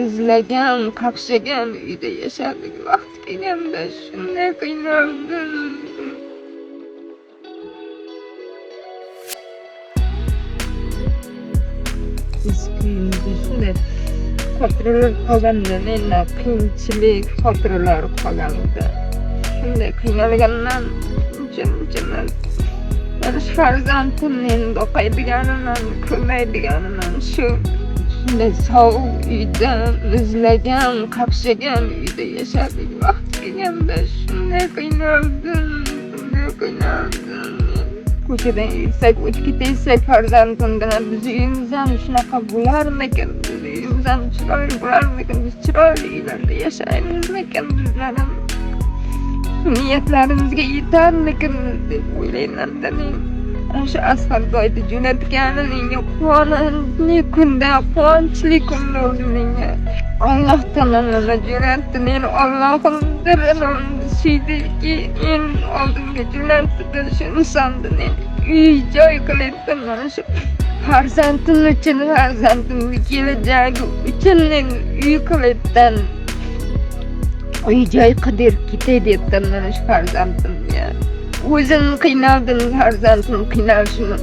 izlagan, qaqshagan uyda yashadik. Vaqt kelganda shunday qiynaldim. Eski uyimizda shunday xotiralar qolganda, menda qiyinchilik xotiralar qolganda. Shunday qiynalganman, uncha emas. Mana shu farzandimni endi boqaydiganiman, ko'rmaydiganiman shu shunday sovuq uyda, muzlagan, qaqshagan uyda yashadik. Vaqt kelganda shunday qiynaldim, shunday qiynaldim. Ko'chadan yursak, o'tib ketsak farzandim bilan biz uyimiz ham shunaqa bo'larmikin, biz uyimiz ham chiroyli bo'larmikin, biz chiroyli uylarda yashaymizmikin, bizlar ham shu niyatlarimizga yetarmikinmiz deb o'ylayman-da men. Ana shu asfalt jo'natgani menga quvonchli kunda, quvonchli kun bo'ldi menga. Alloh tomonlama jo'natdi meni, Allohim bir suydiki, men oldimga jo'natdi shu insonni, men uy joy qilyapti mana shu farzandim uchun, farzandimni kelajagi uchun men uy qilyapman. Uy joy qidirib ketay deyapman mana shu farzandimga. O'zim qiynaldim, farzandim qiynalishini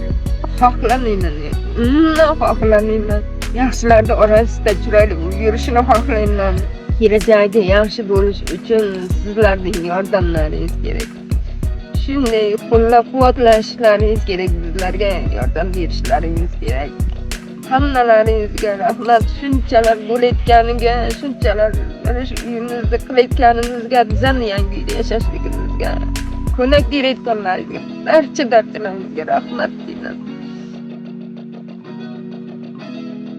xohlamayman men. Umuman xohlamayman. Yaxshilarni orasida chiroyli yurishini xohlayman. Kelajagi yaxshi bo'lishi uchun sizlarning yordamlaringiz kerak. Shunday qo'llab-quvvatlashlaringiz kerak, bizlarga yordam berishlaringiz kerak. Hammalaringizga rahmat. Shunchalar bo'layotganiga, shunchalar mana shu uyimizni qilayotganimizga, bizani yangi uyda yashashligimizga ko'mak berayotganlaringizga, barcha barchalaringizga rahmat deyman.